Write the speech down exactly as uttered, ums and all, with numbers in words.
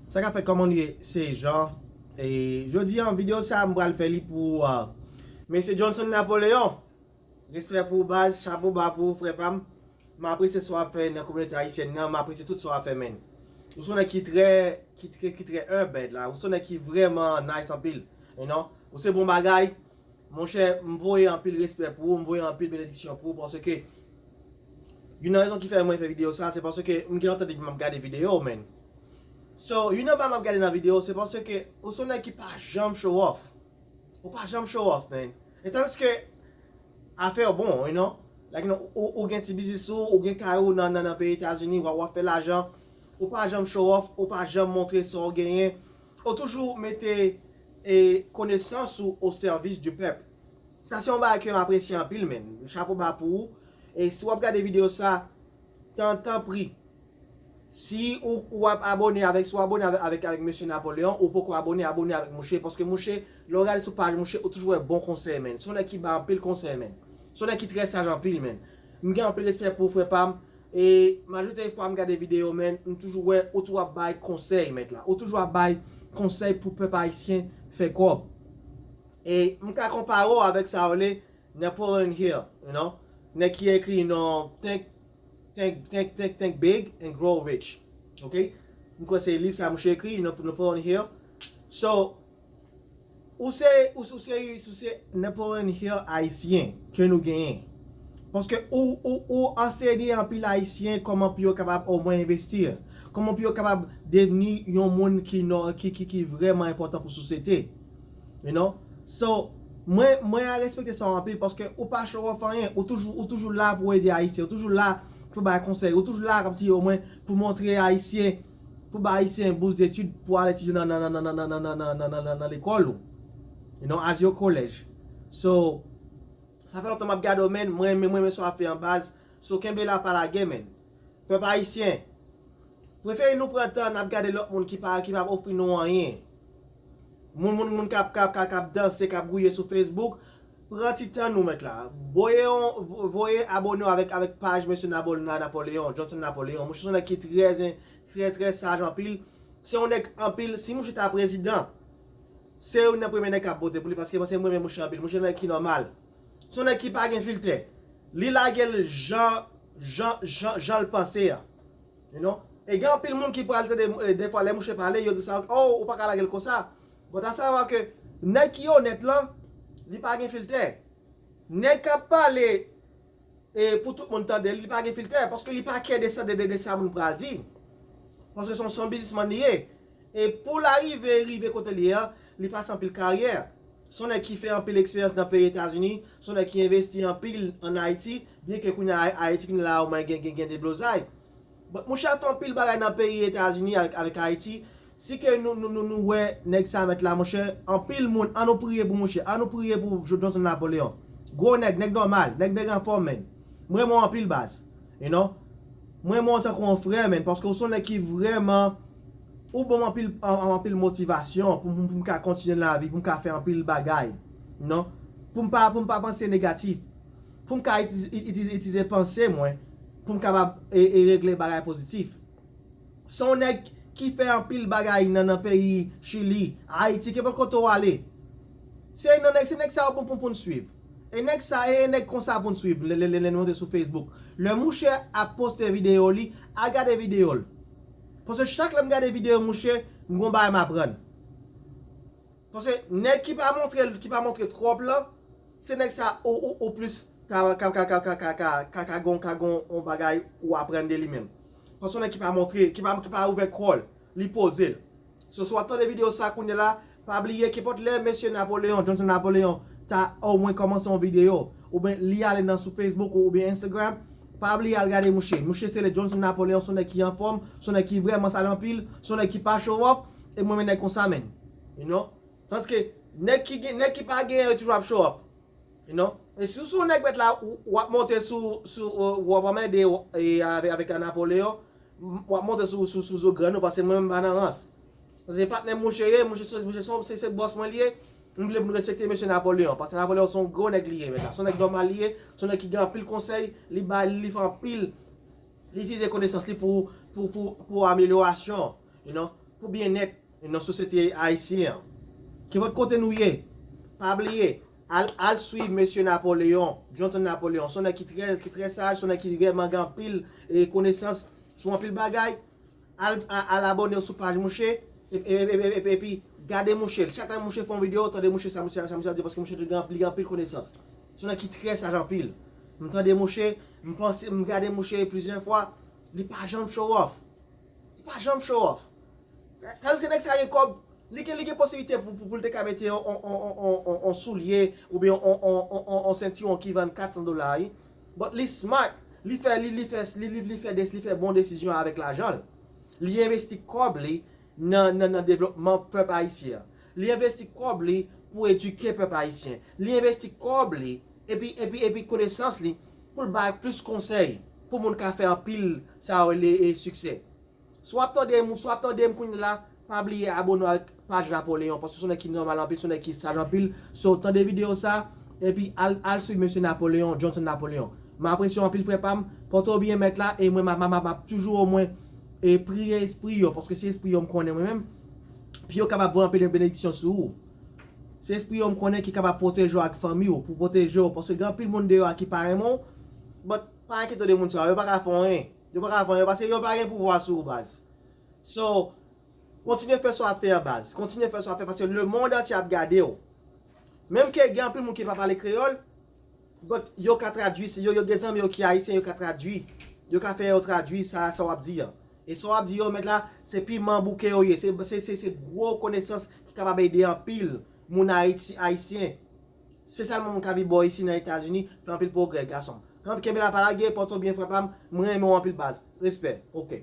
Sa k ap fèt, kòman nou ye? Se Jean. E jodi a, videyo sa a, m pral fè li pou uh, Mesye Johnson Napoléon. Respè pou ou, baz, chapo ba pou ou, frè pa m. M apresye sa w ap fè nan kominote ayisyèn nan, m apresye tout sa w ap fè, man. Ou se yon nèg ki trè, ki trè, ki trè enb, man, la. Ou se yon nèg ki vrèman nice anpil, you know? Ou se bon bagay. Monchè, m voye anpil respè pou ou, m voye anpil benediksyon pou ou, paske youn nan rezon ki fè mwen fè videyo sa, se paske m gen lontan depi m ap gade videyo w, man. So, youn nan bagay m ap gade nan videyo w, se paske ou se yon nèg ki pa janm show off. Ou pa janm show off, man. E tandiske afè w bon, you know? Like, you know, ou, ou gen ti biznis ou, ou gen kay ou nan, nan, nan peyi Etazini, w ap, w ap fè lajan. Ou pa janm show off, ou pa janm montre sa w genyen. Ou toujou mete e, konesans ou au service du peuple. Sa se yon bagay ke m apresye anpil, man. Chapo ba pou ou. E si w ap gade videyo sa, tan, tanpri, si ou, ou ap abone avèk, si w abone avèk, avèk, avèk Mesye Napoléon, ou poko abone, abone avèk mouche. Paske mouche, lè w gade sou paj mouche, ou toujou wè bon konsèy, man. Se yon nèg ki bay anpil konsèy, man. Se yon nèg ki trè saj anpil, man. M gen anpil respè pou ou, frè pa m. E majorite fwa m gade videyo, man, m toujou wè ou toujou ap bay konsèy, mèt la. Ou toujou ap bay konsèy pou pèp ayisyen fè kòb. E m ka konpare w avèk sa yo rele Napoleon Hill, you know? Nèg ki ekri non Think, Think, Think, Think, Think Big and Grow Rich. Ok? M kwè se liv sa mouche ekri, Nap-, Napoleon Hill. So, ou se, ou, ou se, ou se Napoleon Hill ayisyen ke nou genyen. Paske ou, ou, ou ansenye anpil ayisyen kòman pou yo kapab omwen envesti, kòman pou yo kapab devni yon moun ki, non, ki, ki, ki vrèman enpòtan pou sosyete. You know? So, mwen, mwen a respekte sa anpil paske ou pa show off anyen, ou toujou, ou toujou la pou ede ayisyen, ou toujou la pou bay konsèy, ou toujou la kòmsi omwen pou montre ayisyen, pou bay ayisyen bous detid pou al etidye nan, nan, nan lekòl ou. You know, as your college. So, sa fè lontan m ap gade w, man, mwen, mwen, mwen, mwen sa w ap fè an baz. So, kenbe la pa lage, man. Pèp ayisyen, prefere nou pran tan n ap gade lòt moun ki pa, ki pa ofri nou anyen. Moun, moun, moun k ap, k ap, k ap, k ap danse, k ap gouye sou Facebook, pran ti tan nou, mèt la. Voye yon, vo-, voye abone w avèk, avèk paj Mesye Nabol-, Na-, Napoléon, Johnson Napoléon. Mouche se yon nèg ki trè, trè, trè saj anpil. Se yon nèg anpil. Si mouche ta prezidan, se youn nan premye nèg k ap vote pou li, paske mwen se mwen menm mouche anpil. Mouche nèg ki nòmal. Se yon nèg ki pa gen filtè. Li lage l jan, jan, jan, jan l panse a. You know? E gen anpil moun ki pral tande, eh, defwa lè mouche pale, yo di sa, oh, ou pa ka lage l konsa. But a savwa ke nèg ki onèt lan, li pa gen filtè. Nèg k ap pale, e pou tout moun tande, li pa gen filtè, paske li pa kè de sa, de, de, de sa moun pral di. Paske se yon, se yon biznismann li ye. E pou l arive, rive kote li ye a, li pase anpil karyè. Se yon nèg ki fè anpil eksperyans nan peyi Etazini, se yon nèg ki envesti anpil ann Ayiti, byenke kounye a Ayiti kounye a la omwen gen, gen, gen deblozay. But mouche ap fè anpil bagay nan peyi Etazini avèk, avèk Ayiti. Si ke nou, nou, nou, nou wè nèg sa mèt la, monchè, anpil moun, an nou priye pou mouche, an nou priye pou Jo-, Johnson Napoléon. Gwo nèg, nèg nòmal, nèg, nèg anfòm, man. M renmen w anpil, baz. You know? M renmen w tankou yon frè, man, paske w se yon nèg ki vrèman, ou ban m anpil, an-, an-, anpil motivasyon pou m, pou m ka kontinye nan lavi, pou m ka fè anpil bagay. You know? Pou m pa, pou m pa panse negatif. Pou m ka itilize, itilize, itilize panse mwen, pou m kapab e, e regle bagay pozitif. Se yon nèg ki fè anpil bagay nan, nan peyi Chili, Ayiti, kenpòt kote w ale. Se nan nèg, se nèg sa yo pou, pou, pou n swiv. E nèg sa, e, e nèg konsa pou n swiv, lè, lè, lè, lè nou antre sou Facebook. Lè mouche ap poste videyo li, al gade videyo l. Paske chak lè m gade videyo mouche, m gon bagay m aprann. Paske nèg ki pa montre, ki pa montre twòp lan, se nèg sa ou, ou, ou plis ka, ka, ka gon, ka gon yon bagay ou aprann de li menm. Paske yon nèg ki pa montre, ki pa, ki pa ouvè kò l, li poze l. So, si w ap tande videyo sa kounye la, pa bliye, kenpòt lè mesye Napoléon, Johnson Napoléon, ta omwen kòmanse yon videyo, oubyen li ale nan sou Facebook ou, oubyen Instagram, pa bliye al gade mouche. Mouche se le Johnson Napoléon, se yon nèg ki anfòm, se yon nèg ki vrèman saj anpil, se yon nèg ki pa show off, e mwen menm nèg konsa, man. You know? Tandiske nèg ki gen, nèg ki pa genyen yo toujou ap show off. You know? E si w se yon nèg mèt la, ou, w ap monte sou, sou, w ap anmède e avèk, avèk Napoléon, w ap monte sou, sou, sou zo grenn ou, paske mwen menm m pa nan rans. Paske patnè mouche ye, mouche se, mouche se, se, se bòs mwen li ye. M vle pou nou respekte mesye Napoléon, paske Napoléon se yon gwo nèg li ye, mèt la. Se yon nèg nòmal li ye, se yon nèg ki gen anpil konsèy, li bay, li fè anpil, li itilize konesans li pou, pou, pou, pou amelyorasyon, you know. pou byennèt nan sosyete ayisyen an. Kenpòt kote nou ye, pa bliye, al, al swiv mesye Napoleon, Johnson Napoleon. Se yon nèg ki trè, ki trè saj, se yon nèg ki vrèman gen anpil e, konesans sou anpil bagay. Al, a- al abòne w sou paj mouche, epi, epi, epi, epi, epi gade mouche. Chak lè mouche fè yon videyo, tande mouche sa, mouche sa, mouche sa di, paske mouche gen, li gen anpil konesans. Se yon nèg ki trè saj anpil. M tande mouche, m panse, m gade mouche plizyè fwa, li pa janm show off. Li pa janm show off. Tandiske nèg sa gen kòb, li gen, li gen posiblite pou, pou, pou l te ka mete yon, yon, yon, yon, yon, yon soulye oubyen yon, yon, yon, yon, yon sentiwon ki vann kat san dola, wi. But li smart, li fè, li, li fè, li, li, li fè, des- li fè bon desizyon avèk lajan l. Li envesti kòb li nan, nan, nan devlopman pèp ayisyen an. Li envesti kòb li pou edike pèp ayisyen. Li envesti kòb li, epi, epi, epi konesans li, pou l bay plis konsèy pou moun ka fè anpil sa yo rele e siksè. Si w ap tande m, si w ap tande m kounye la, pa bliye abòne w ak paj Napoleon, paske se yon nèg ki nòmal anpil, se yon nèg ki saj anpil. So, tande videyo sa, epi al, al swiv mesye Napoleon, Johnson Napoleon. M apresye w anpil, frè pa m, pòte w byen mèt la, e mwen, m ap, m ap, m ap, m ap toujou omwen e priye espri yo, paske se espri yo m konnen mwen menm, pou yo kapab voye anpil benediksyon sou ou. Se espri yo m konnen ki kapab pwoteje w ak fanmi w, pou pwoteje w, paske gen anpil moun deyò a ki pa renmen w, but pa enkyete w de moun sa yo, yo pa ka fè w anyen. Yo pa ka fè anyen, paske yo pa gen pouvwa sou ou, baz. So, kontinye fè sa w ap fè an, baz. Kontinye fè sa w ap fè, paske lemonn antye ap gade w. Menm ke gen anpil moun ki pa pale kreyòl, but yo ka tradui, yo, yo gen zanmi yo ki ayisyen, yo ka tradui. Yo ka fè yo tradui sa, sa w ap di an. E sa w ap di yo, mèt la, se piman bouke yo ye. Se, se, se, se gwo konesans ki kapab ede anpil moun Ayiti, ayisyen. Espesyalman moun k ap viv bò isi nan Etazini, fè anpil pwogrè, gason m. Kanpe, kenbe la, pa lage, pòte w byen, frè pa m, m renmen w anpil, baz. Respè. Oke.